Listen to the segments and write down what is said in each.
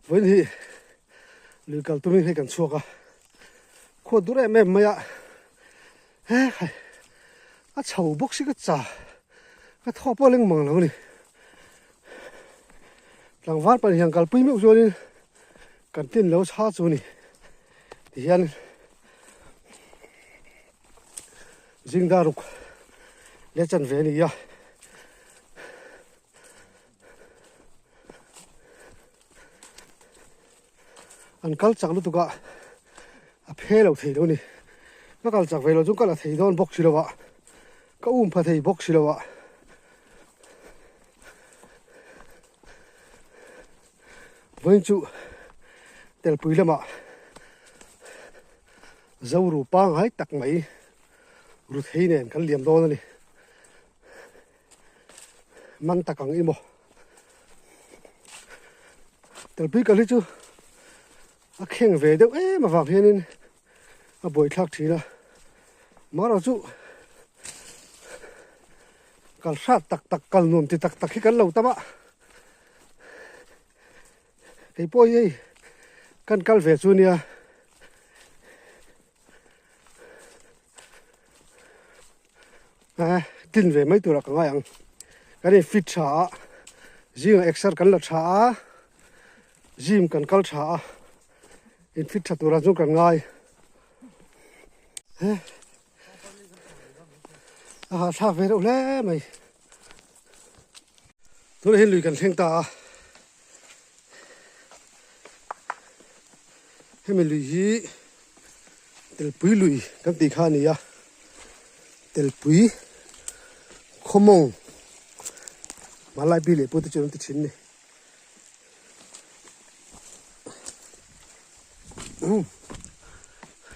Vawiin hi lui kal tumin hei kan chhuak a, khua dur em em mai a, he khai a chho bawk si ka cha ka thaw pawh a leng mang lo a ni. Tlangval pahnih han kalpui meuh chuanin kan tin lo chha chu a ni tihian zingdar ruk leh chanve a ni a. An kal chak lutuk a, a phe lo thei lo a ni. Ka kal chak ve lo chu ka la thei dawn bawk si lo a, ka um pha thei bawk si lo a. Vawiin chu telpui lamah Zoru pangngai tak mai Ruthei nen kan liam dawn a ni. Man tak ang i maw telpui kal hi chu a kheng ve deuh em avang hianin a buaithlak thin a marawh chu kal hrat tak tak kal nuam ti tak tak hi kan lo tam a kei pawh hi hei kan kal ve chu nia. Tin ve mai turah ka ngai ang kan in fit tha a zingah exer kan la tha a gym kan kal tha a in fit tha turah chuan kan ngai a hahthlak ve reuh hle mai tunah hian lui kan thleng ta a hemi lui hi telpui lui kan tih kha a ni a telpui khawmawng hmanlai pi leh pute chu an ti thin a ni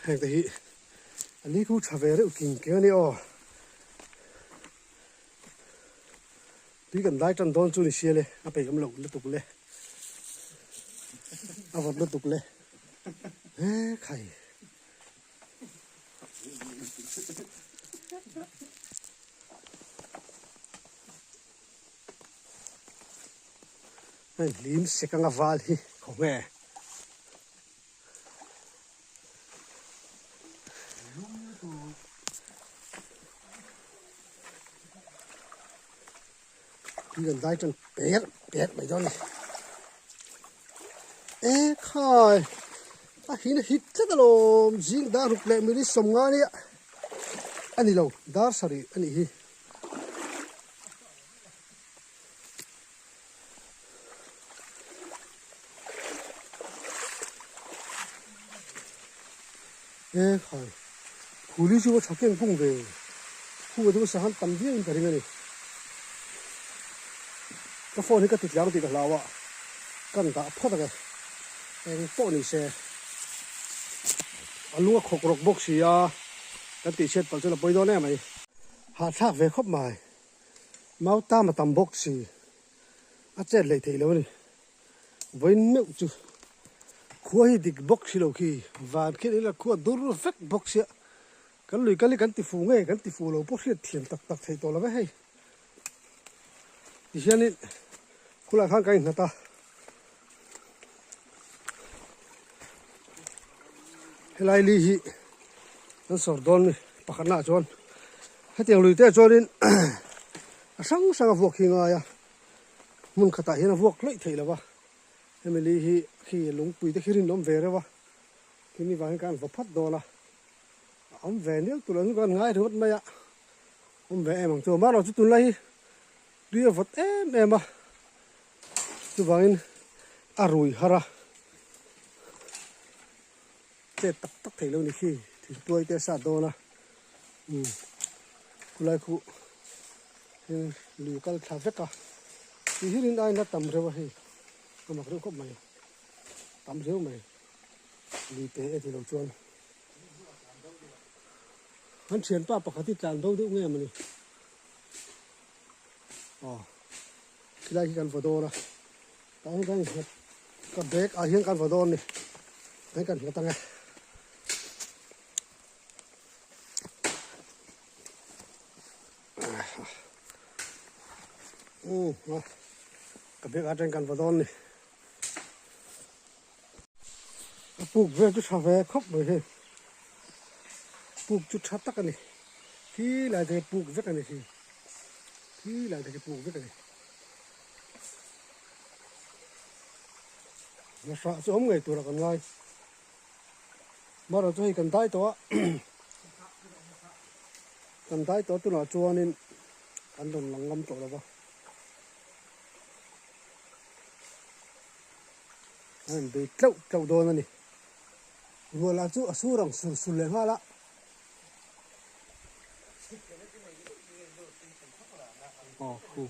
heng te hi a li khu tha ve reuh king keng a ni aw. Tui kan dai tan dawn chu ni sia le, a peih awm loh lutuk le, a vawt lutuk le, he khai. Hei hlim sek anga val hi khawnge. Tui kan dai tan per per mai dawn a ni. E khai a hin a hit tlat alawm zing dar ruk leh minute sawmnga nia a ni lo dar sarih a nih hi. E khai khuli chu a tha keng pung ve khu chu sanghan tam viau in ka ring a ni ka phone hi ka ti tlang tih ka hlau a kan dah phawt ang e eng pawh ni se a lung a khawk rawk bawk si a kan tih chhiat palh chuan a pawi dawn em mai hahthlak ve khawp mai. Mau tam a tam bawk si a chet leh theih lo a ni. Vawiin meuh chu khua hi dik bawk si lo khi van khian ila khua dur vek bawk sia kan lui kal hi kan ti fu nge kan ti fu lo pawh hriat thiam tak tak theih tawh lo ve hei. Tihianin khulai khan kan innghat a helai li hi an sawr dawn a ni pakhatna ah chuan hetiang lui te ah chuanin a hrang hrang a vuak hi ngai a hmun khatah hian a vuak hlawih theih lo va hemi li hi khi lungpui te khi rinawm ve reuh a khimi vangin khan an va phat dawn a a awm ve nial tur ang chu kan ngai ringawt mai a awm ve em ang chu amaherawhchu chu tunlai hi tui a vawt em em a chuvangin a rui har a chet tak tak theih loh a ni khi thil tuai te a sat dawn a umm khulai khu heng lui kal thla vek a tih hi rin aiin a tam reuh a hei a mak reuh khawp mai tam reuh mai lui pe e tilo chuan an thianpa pakhat hi tlan bo deuh nge mawni. Aw khilai khi kan vaw dawn a tah hian kan nghat ka bag ah hian kan vaw dawn a ni tah hian kan nghat ang e. Umm ka bag atang kan vaw dawn a ni. Puk vel chu tha ve khawp mai hei puk chu tha tak a ni khi lai te khi puk vek a ni khi khi lai te khi puk vek a ni hrah chu awm ngei tur a kan ngai marawh chu hei kan dai tawh a kan dai tawh a tunah chuanin an rawn lang ngam tawh lo va. A rawn bei tlauh tlauh dawn a ni. Ruah lah chu a sur ang sur sur leh nghal a. Aw khu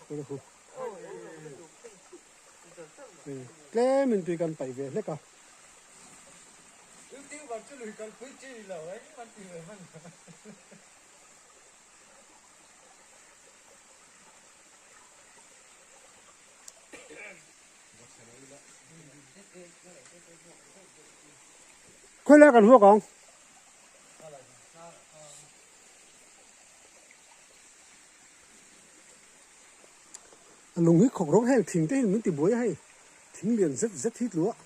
khu khu tlem in tui kan paih ve hlek a. Khawi lai kan vuak ang? A lung hi khawk rawng heng thing te hian min ti buai a hei thing lian zet zet hi tluah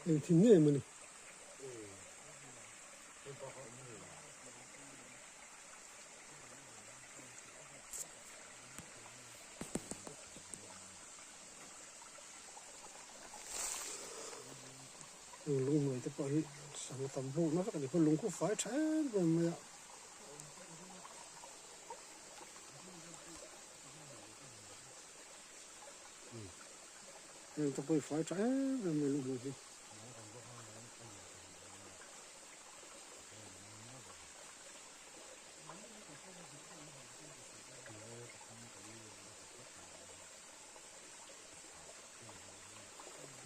eng thing nge mawni. Lung hnuai te pawh hi sangha tam buk na vek a ni khaw lung khu fai tha em em mai a. Heng te pawh hi fai tha em em mai lung hnuai hi.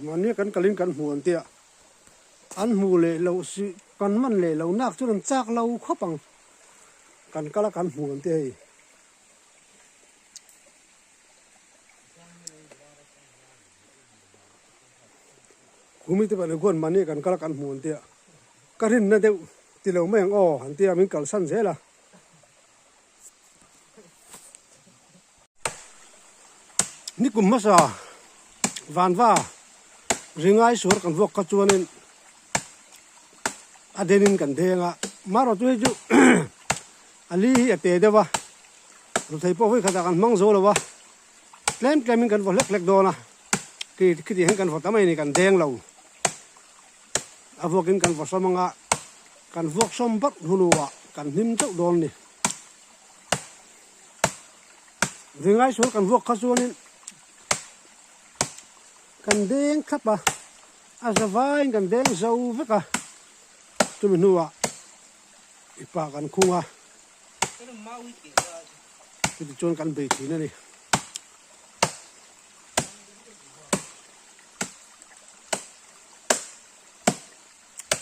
Mahni kan kalin kan hmu an tia an hmu leh loh si kan man leh loh nak chu an chak lo khawp ang kan kal a kan hmu an tia hei. Khumi te pahnih khuan mahni kan kal a kan hmu an tia ka rinna deuh ti lo mai ang aw an tia min kalsan zel a. Nikum hmasa vanva ringai suar kan vuak kha chuanin a denin kan deng a marawh chu hei chu a li hi a te deuh a ruthei pawh vawi khatah kan hmang zo lo a tlem tlemin kan vaw hlek hlek dawn a khi khiti hian kan vaw ta mai a ni kan deng lo a vuakin kan vaw sawm anga kan vuak sawm barh hnuah kan hnim chauh dawn a ni. Ringai sual kan vuak kha chuanin kan deng thlap a, a za vaiin kan deng zo vek a, chumi hnuah i pa kan khung a, chuti chuan kan bei thin a ni.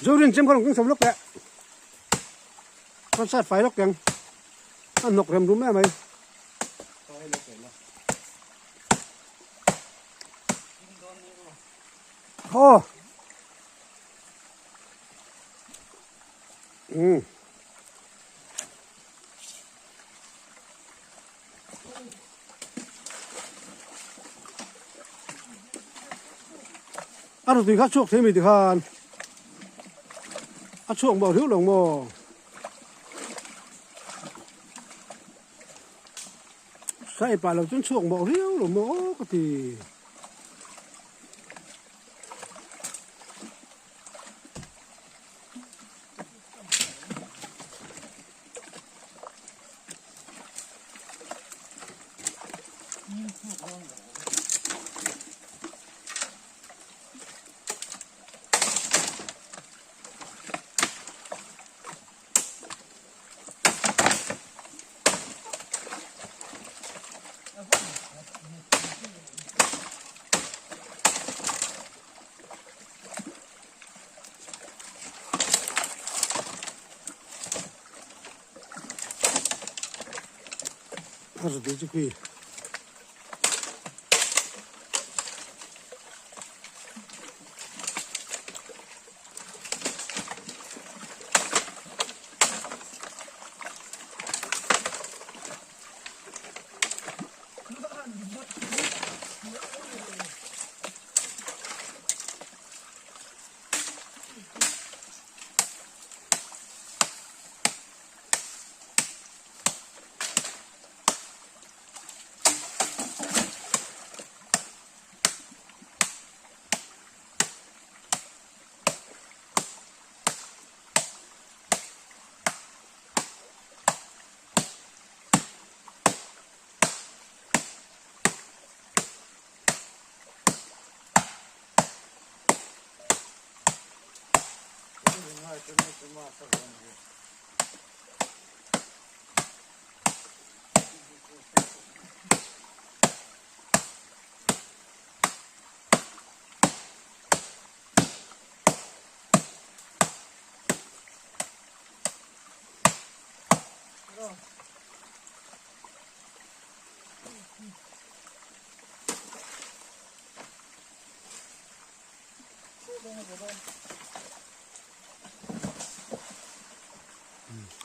Zorin chem kha rawn keng chho lawk teh. Kan sat fai lawk teng. A hnawk rem rum em mai. Aw. Um. A rawtui kha chhuak thei mai tikhan a chhuak mawh riau lo maw? Sai pah lo chuan chhuak mawh riau lo maw aw ka ti. A rawtui chu khi.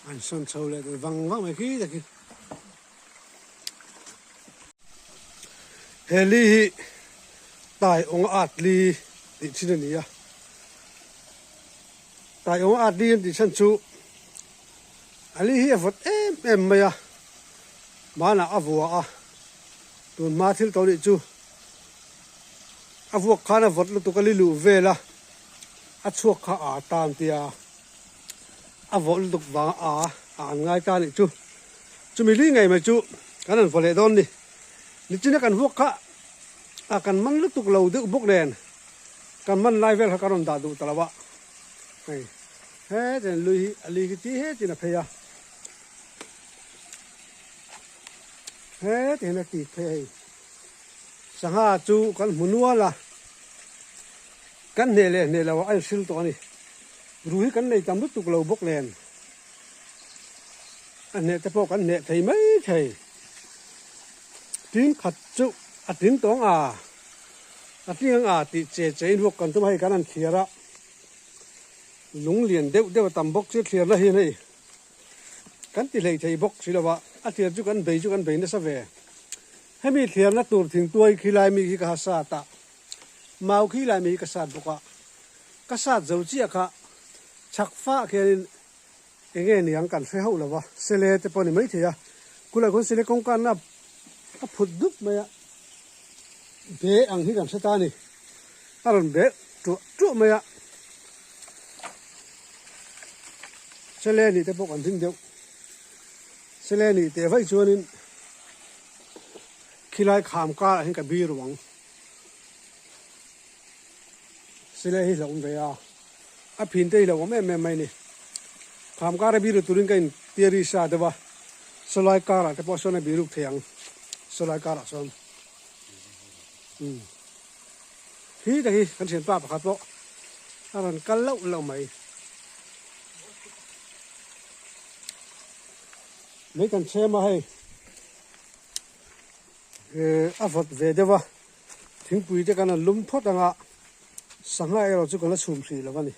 An sawn chho leh vang vang mai khi tak hi. He li hi tai awng at li tih thin a ni a. Tai awng at li an tih chhan chu a li hi a vawt em em mai a, hmanah a vua a, tun hma thil tawh nih chu a vuak khan a vawt lutuk a li luh vel a, a chhuak kha a tan tia a vawt lutuk vang a a an ngai ta nih chu. Chumi li ngei mai chu kan han vaw leh dawn ni. Nichina kan vuak kha a kan man lutuk lo deuh bawk nen kan man lai vel kha kan rawn dah duh ta lo a. Hei hetin lui hi a li khi chi hetin a phei a. Hetin a tih phei a hei. Sangha chu kan hmu nual a. Kan hneh leh hneh lo ah a inhril tawh a ni. Ru hi kan nei tam lutuk lo bawk nen a hneh te pawh kan hneh thei mai thei. Tin khat chu a tling tawng a, a tling ang a tih che che in ruak kan tum a hei kan han thliar a, lung lian deuh deuh a tam bawk chu thliarna hian hei kan ti hlei thei bawk si lo a, a thliar chu kan bei chu kan bei nasa ve. Hemi thliarna tur thingtuai khilai mi khi ka ha sat a. Mau khi lai mai hi ka sat bawk a, ka sat zo chiah kha chhak fah khianin eng nge niang kan hre hauh lo va, sele te pawh a ni maithei a, kulai khawn sele kawngkanna a phut dup mai a, be ang hi kan hre ta a ni, a rawn be tuah tuah mai a, sele nih te pawh kan ring deuh, sele nih teh vaih chuanin khilai kham karah hian ka bir uang. Sile hi hlauhawm ve a, a phin te hi hlauhawm em em mai a ni. Kham kara biru turin ka in theory sa deuh a, sawlai karah te pawh sawn a biruk thei ang, sawlai karah sawn. Umm khi te hi kan thianpa pakhat pawh a rawn kal loh loh mai. Mai kan chhem a hei. A vawt ve deuh a, thingpui te kan han lum phawt ang a, sangha erawh chu kan la chhum hrih lo a ni.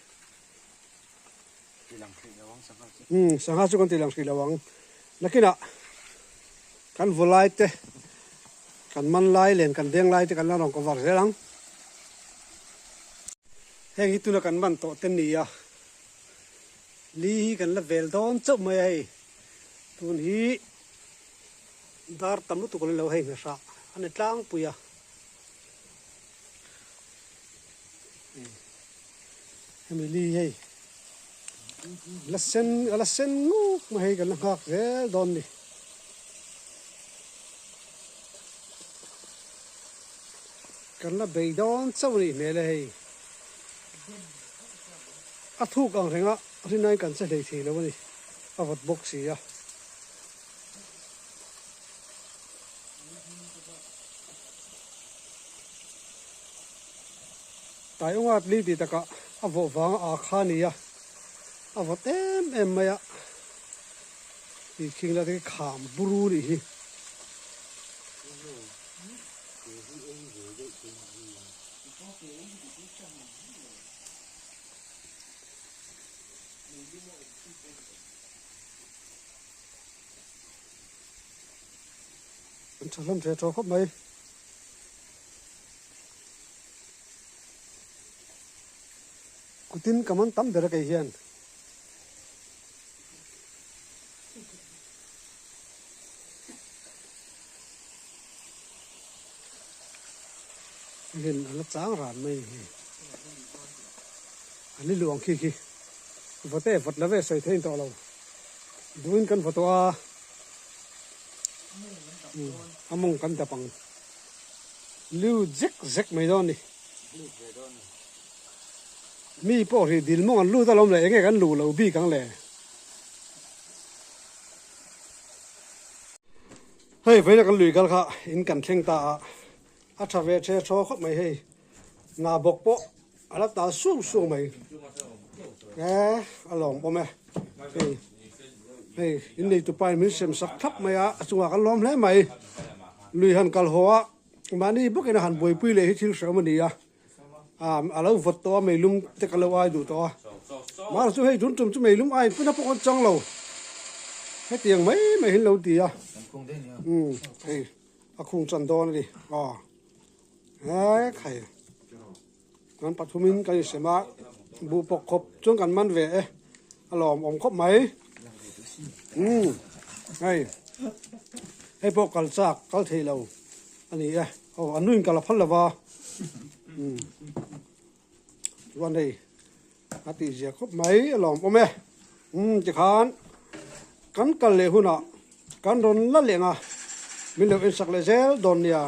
Umm sangha chu kan ti lang hrih lo ang. Nakinah kan vaw lai te, kan man lai len kan deng lai te kan la rawn cover zel ang. Heng hi tuna kan man tawh te ni a, li hi kan la vel dawn chauh mai a hei. Tun hi. Dar tam lutuk an lo hei hmehra a ni tlangpui a. Hemi li hei la sen a la sen nguk mai hei kan la nghak zel dawn ni. Kan la bei dawn chauh a nih hmel e hei. A thuk ang renga rinaiin kan che hlei thei lo a ni a vawt bawk si a. Taiawnga tli tih takah a vawh vanga aa kha a ni a, a vawt em em mai a, tih khing la te khi kham buru a nih hi. An tha hlawm thei thaw khawp mai. Kutin ka man tam ber a kei hian. Hei a la chang ran mai ni hei. An ni luang khi khi. Vawte vawt la ve sawi thei tawh lo. Duhin kan vaw tawh a. A mawng kan dap ang. Liu zek zek mai dawn ni. Mi pawh ri dil mawng an lut alawm le enge kan luh loh bik ang le. Hei vawiin a kan lui kal kha in kan thleng ta a, a tha ve the thaw khawp mai hei. Ngah bawk pawh a la tal sung sung mai. E a lawm awm e. Hei hei in nei tupa in min sem sak thlap mai a, a chungah kan lawm hle mai. Lui han kal haw a, mahni bawkin a han buaipui leh hi thil hrehawm a ni a. A lo vawt tawh a meilum te ka lo ai duh tawh a mahse chu hei tun tum chu meilum ai pawh pawh an chang lo hetiang mai mai hi an lo ti a umm hei a khung chan dawn a ni aw he khai kan pathumin kan insem a buh pawk khawp chuan kan man ve e a lawm awm khawp mai umm hei hei pawh kal chak kal thei lo a ni e. Aw a nuin ka la phal lova umm chuan hei a tih zia khawp mai a lawm awm e umm tikhan kan kal leh hunah kan rawn la leh ang a min lo ensak leh zel dawn nia.